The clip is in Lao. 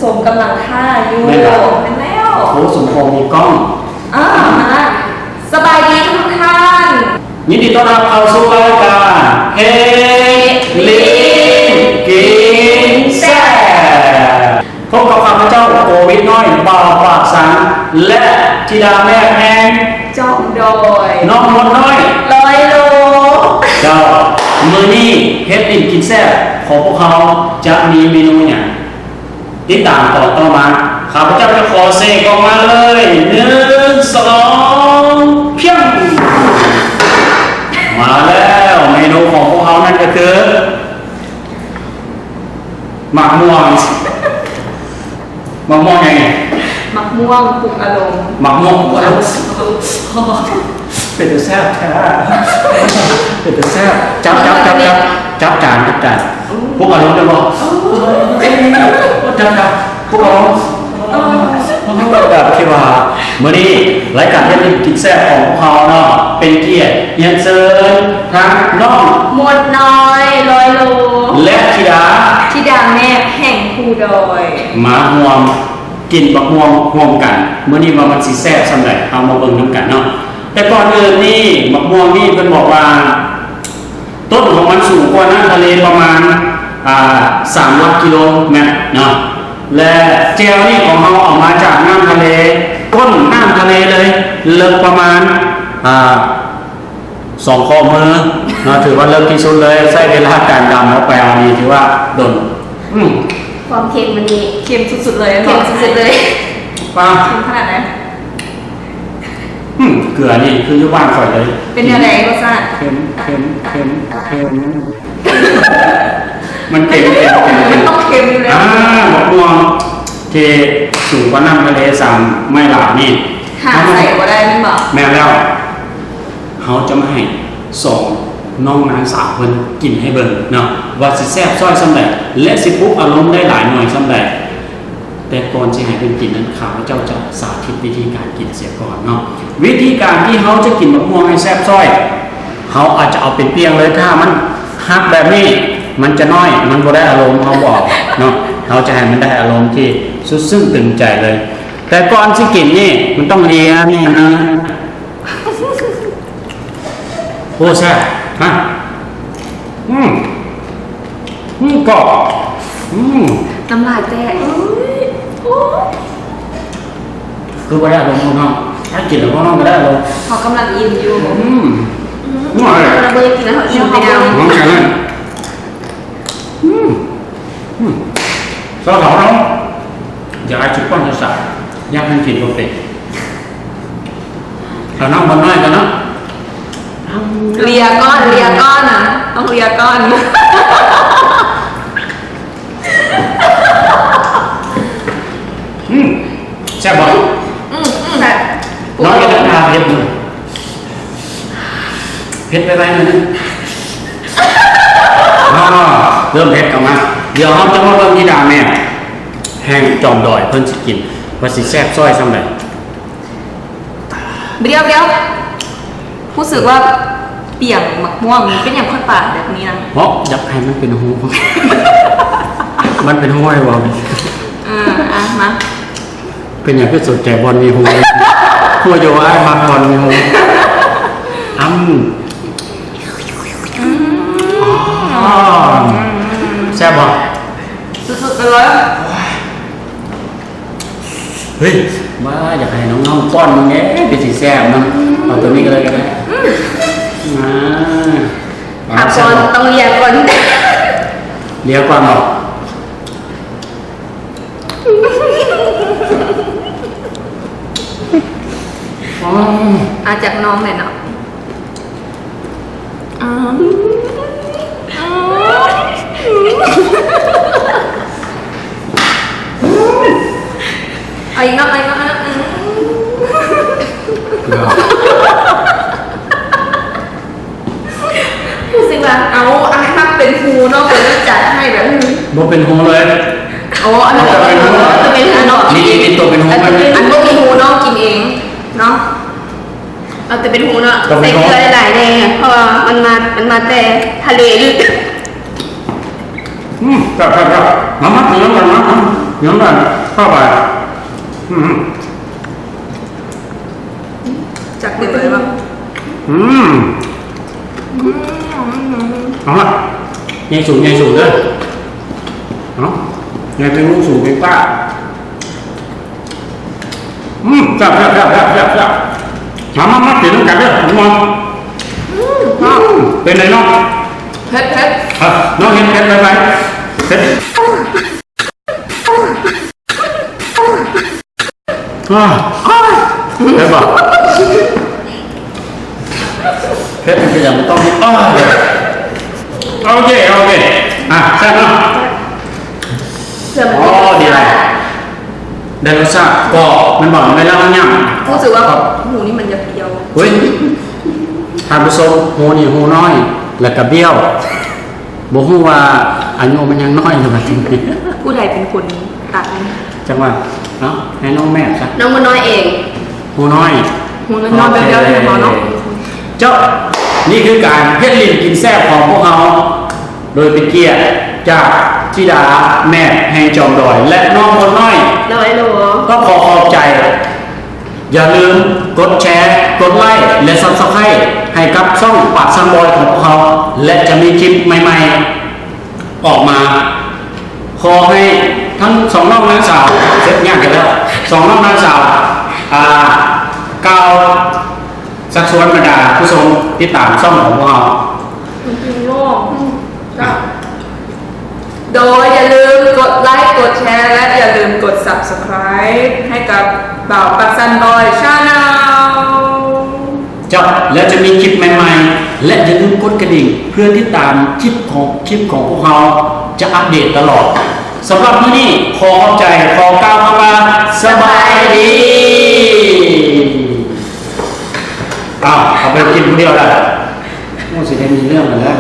ສົມກຳລັງຖ້າຢູ່ ແມ່ນລະ ແມ່ນແລ້ວ ໂອ້ ສົມພໍມີກ້ອງ ອ່າ ມາ ສະບາຍດີທຸກທ່ານ ຍິນດີຕ້ອນຮັບເຂົ້າສູ່ລາຍການເຮັດລີ້ນກິນແຊບ ພົບກັບຂ້າພະເຈົ້າໂກວິດນ້ອຍ ບ່າວປາກສັນ ແລະ ທິດາແມ່ແຮງ ຈອມດອຍ ນ້ອງມົດນ້ອຍ ຮ້ອຍໂລ ເຈົ້າ ມື້ນີ້ເຮັດລີ້ນກິນແຊບຂອງພວກເຮົາຈະມີເມນູຫຍັງ? ຕິດຕາມຕອນຕໍ່ມາ ຂ້າພະເຈົ້າຈະຂໍເສກອອກມາເລີຍ ໜຶ່ງ ສອງ ພຽງ ມາແລ້ວ ເມນູຂອງພວກເຮົານັ້ນກໍຄື ໝາກມ່ວງ ໝາກມ່ວງຫຍັງນີ້? ໝາກມ່ວງປຸກອາລົມ ໝາກມ່ວງປຸກອາລົມ ເປັນຕາແຊບແທ້ ເປັນຕາແຊບ ຈັບ ຈັບ ຈັບ ຈັບ ຈັບຈານ ຈັບຈານ ປຸກອາລົມໄດ້ບໍ່? ຈັບ ຈັບ ປຸກອາລົມ ແບບທີ່ວ່າ ມື້ນີ້ລາຍການເຮັດກິນແຊບຂອງພວກເຮົາເນາະ ເປັນກຽດຮຽນເຊີນທາງນ້ອງ ມົດນ້ອຍ ຮ້ອຍໂລ ແລະ ທິດາ ທິດາແມ່ແຫ່ງພູດອຍ ມາຮ່ວມ ກິນບັກມ່ວງຮ່ວມກັນ ມື້ນີ້ວ່າມັນຊິແຊບສ່ຳໃດ ເຮົາມາເບິ່ງນຳກັນເນາະ. ແຕ່ກ່ອນອື່ນນີ້ ບັກມ່ວງນີ້ເພິ່ນບອກວ່າ ຕົ້ນຂອງມັນສູງກວ່ານ້ຳທະເລປະມານ ອ່າ ສາມຫຼັກກິໂລແມັດເນາະ ແລະ ແຈ່ວນີ້ຂອງເຮົາເອົາມາຈາກນ້ຳທະເລ ກົ້ນນ້ຳທະເລເລີຍ ເລິກປະມານ ອ່າ ສອງຂໍ້ມືເນາະ ຖືວ່າເລິກທີ່ສຸດເລີຍ ໃຊ້ເວລາການດຳເອົາໄປເອົານີ້ຖືວ່າດົນ ອືມ ຄວາມເຄັມມັນນີ້ເຄັມສຸດໆເລີຍ ເຄັມສຸດໆເລີຍ ປາ ເຄັມຂະໜາດໃດ? ອືມ ເກືອນີ້ຄືຢູ່ບ້ານຂ້ອຍເລີຍ ເປັນແນວໃດລົດຊາດ? ເຄັມ ເຄັມ ເຄັມ ເຄັມ ມັນເຄັມ ເຄັມ ເຄັມ ມັນຕ້ອງເຄັມຢູ່ແລ້ວ ອ່າ ບັກມ່ວງທີ່ສູງກວ່ານ້ຳທະເລສາມໄມລາວນີ້ ຫາໃສ່ບໍ່ໄດ້ແມ່ນບໍ່? ແມ່ນແລ້ວ. ເຮົາຈະມາໃຫ້ສອງນ້ອງນາງສາວເພິ່ນກິນໃຫ້ເບິ່ງເນາະ ວ່າຊິແຊບຊ້ອຍສ່ຳໃດ ແລະ ຊິປຸກອາລົມໄດ້ຫຼາຍໜ່ວຍສ່ຳໃດ. ແຕ່ກ່ອນຊິໃຫ້ເພິ່ນກິນນັ້ນ ຂ້າພະເຈົ້າຈະສາທິດວິທີການກິນເສຍກ່ອນເນາະ. ວິທີການທີ່ເຮົາຈະກິນບັກມ່ວງໃຫ້ແຊບຊ້ອຍ ເຮົາອາດຈະເອົາເປັນປ່ຽງເລີຍ. ຖ້າມັນຫັກແບບນີ້ ມັນຈະນ້ອຍ ມັນບໍ່ໄດ້ອາລົມ ເຮົາບໍ່ເອົາເນາະ. ເຮົາຈະໃຫ້ມັນໄດ້ອາລົມທີ່ສຸດຊຶ້ງຕຶງໃຈເລີຍ. ແຕ່ກ່ອນຊິກິນນີ້ ມັນຕ້ອງເລຍນີ້ນະ. ໂອ້ ແຊບ ຮະ ອືມ ອືມ ກອບ ອືມ ນ້ຳລາຍແຕກ ເອີຍ ໂອ້ຍ ຄືບໍ່ໄດ້ອາລົມພວກນ້ອງ ຖ້າກິນແລ້ວພວກນ້ອງກໍໄດ້ອາລົມ ເຮົາກຳລັງອີ່ມຢູ່ ອືມ ອືມ ນ້ອຍ ເຮົາບໍ່ໄດ້ກິນແລ້ວ ເຮົາອີ່ມໄປນຳ ນ້ອງ ອືມ ອືມ ສາວເຖົ້າເຮົາ ຢາກໃຫ້ຈຸດປ້ອນສາວ ຢາກໃຫ້ກິນບໍ່ເປັນ ເອົານ້ອງຄົນນ້ອຍກ່ອນເນາະ ເລຍກ່ອນ ເລຍກ່ອນນະ ຕ້ອງເລຍກ່ອນ ອືມ ແຊບບໍ່? ອືມ ອືມ ແຊບ ນ້ອງຢ່າໄດ້ທາເຜັດເລີຍ ເຜັດໄວໆໜ້ອຍໜຶ່ງ ອໍ ເລີ່ມເຜັດເຂົ້າມາ ດຽວເຮົາຈະມາເບິ່ງທິດາແມ່ແຫ່ງຈອມດອຍ ເພິ່ນຊິກິນວ່າຊິແຊບຊ້ອຍສ່ຳໃດ. ດຽວໆ ຮູ້ສຶກວ່າປ່ຽງໝາກມ່ວງນີ້ ເປັນຫຍັງຂ້ອຍປາດແບບນີ້ນະ? ເພາະຢາກໃຫ້ມັນເປັນຮູ ມັນເປັນຮູໃຫ້ເວົ້າ ເອີ ອ່ະ ມາ ເປັນຫຍັງຄືສົນໃຈບ່ອນມີຮູ? ຮູ້ຢູ່ວ່າອ້າຍມັກບ່ອນມີຮູ ອຳ ອືມ ອໍ ແຊບບໍ່? ສຸດໆໄປເລີຍ. ເຮີ້ຍ ວ່າຢາກໃຫ້ນ້ອງໆປ້ອນເບິ່ງແດ່ ຄືຊິແຊບເນາະ ເອົາໂຕນີ້ກໍໄດ້ ກໍໄດ້ ອືມ ອ່າ ຫາກ່ອນ ຕ້ອງເລຍກ່ອນ ເລຍກ່ອນບໍ? ອໍ ອາ ຈາກນ້ອງແຫຼະເນາະ. ເອົາອີກເນາະ ເອົາອີກເນາະ ເອົາອີກເນາະ ອືມ ຮູ້ສຶກວ່າ ເອົາ ອັນນັ້ນເປັນຮູເນາະ ກໍເລີຍຈັດໃຫ້ແບບ ບໍ່ເປັນຮູເລີຍ ອໍ ອັນນັ້ນເປັນຮູ ເປັນຮູເນາະ ນີ້ ນີ້ ນີ້ ຕົວເປັນຮູ ອັນ ອັນບໍ່ມີຮູເນາະ ກິນເອງເນາະ. ເອົາແຕ່ເປັນຫູເນາະ ຕ້ອງເປັນຫູ ໃສ່ເກືອຫຼາຍໆແດ່ ເພາະວ່າມັນມາ ມັນມາແຕ່ທະເລເລີຍ. ອືມ ແຊບໆໆ ມາ ມາ ກິນນຳກັນ ມາ ມາ. ນ້ຳຕານເຂົ້າໄປ ອືມ ຈັກເຕັມເລີຍວ່າ ອືມ ເອົາລະ ໃຫຍ່ສູງ ໃຫຍ່ສູງເດີ ເອົາ ໃຫຍ່ເປັນລູກສູງເປັນປ້າ ອືມ ແຊບ ແຊບ ແຊບ ແຊບ ແຊບ ມາ ມາ ມາ ກິນນຳກັນເດີ ອືມ ເປັນໄດນ້ອງ? ເຜັດ ເຜັດ ເອີ ນ້ອງເຮັດເຜັດໄວໆ ເຜັດ ອ້າ ເຫັນບໍ່? ເຜັດມັນກໍຍັງບໍ່ຕ້ອງ ອ້າ ໂອເຄ ໂອເຄ ອ່ະ ແຊບເນາະ ເພື່ອມັນ ອໍ ດີຫຼາຍ ໄດ້ລົດຊາດກໍແມ່ນບໍ່? ເວລາເຮົາຫຍ້ຳ ຮູ້ສຶກວ່າຫູນີ້ມັນຢາກຢ້ຽວ ເຮີ້ຍ ທ່ານຜູ້ຊົມ ຫູນີ້ຫູນ້ອຍ ແລ້ວກໍບ້ຽວ. ບໍ່ຮູ້ວ່າອາຍຸມັນຍັງນ້ອຍຢູ່ວ່າຈັ່ງໃດ ຜູ້ໃດເປັນຄົນຕັດ? ຈັ່ງວ່າ ເອົ້າ ໃຫ້ນ້ອງແມ່ຊະ ນ້ອງໝູນ້ອຍເອງ ໝູນ້ອຍ ໝູນ້ອຍ ໂອເຄ ເນາະ ເຈົ້າ ນີ້ຄືການເຮັດຫຼິ້ນກິນແຊບຂອງພວກເຮົາ ໂດຍເປັນກຽດຈາກທິດາແມ່ແຫ່ງຈອມດອຍ ແລະ ນ້ອງໝູນ້ອຍ ໂດຍ ໂດຍ ຕ້ອງຂໍຂອບໃຈ ຢ່າລືມກົດແຊ, ກົດໄລ້ ແລະ Subscribe ໃຫ້ກັບຊ່ອງປາກຊັນບອຍຂອງພວກເຮົາ ແລະ ຈະມີຄລິບໃໝ່ໆອອກມາ. ຂໍໃຫ້ທັງສອງນ້ອງນາງສາວ ເສັດງານກັນແລ້ວ ສອງນ້ອງນາງສາວ ອ່າ ກ່າວຊັກຊວນບັນດາຜູ້ຊົມຕິດຕາມຊ່ອງຂອງພວກເຮົາ. ໂດຍຢ່າລືມກົດໄລ້ ກົດແຊ ແລະ ຢ່າລືມກົດ Subscribe ໃຫ້ກັບບ່າວປັກຊັນບອຍ Channel ເຈົ້າ ແລ້ວຈະມີຄລິບໃໝ່ໆ ແລະ ຢ່າລືມກົດກະດິ່ງເພື່ອຕິດຕາມຄລິບຂອງ ຄລິບຂອງພວກເຮົາຈະອັບເດດຕະຫຼອດ. ສຳລັບມື້ນີ້ຂໍຂອບໃຈ ຂໍກ່າວຄຳວ່າ ສະບາຍດີ. ອ້າວ ເອົາໄປກິນຜູ້ດຽວລະ ໂອ້ ຊິໄດ້ມີເລື່ອງກັນແລ້ວ.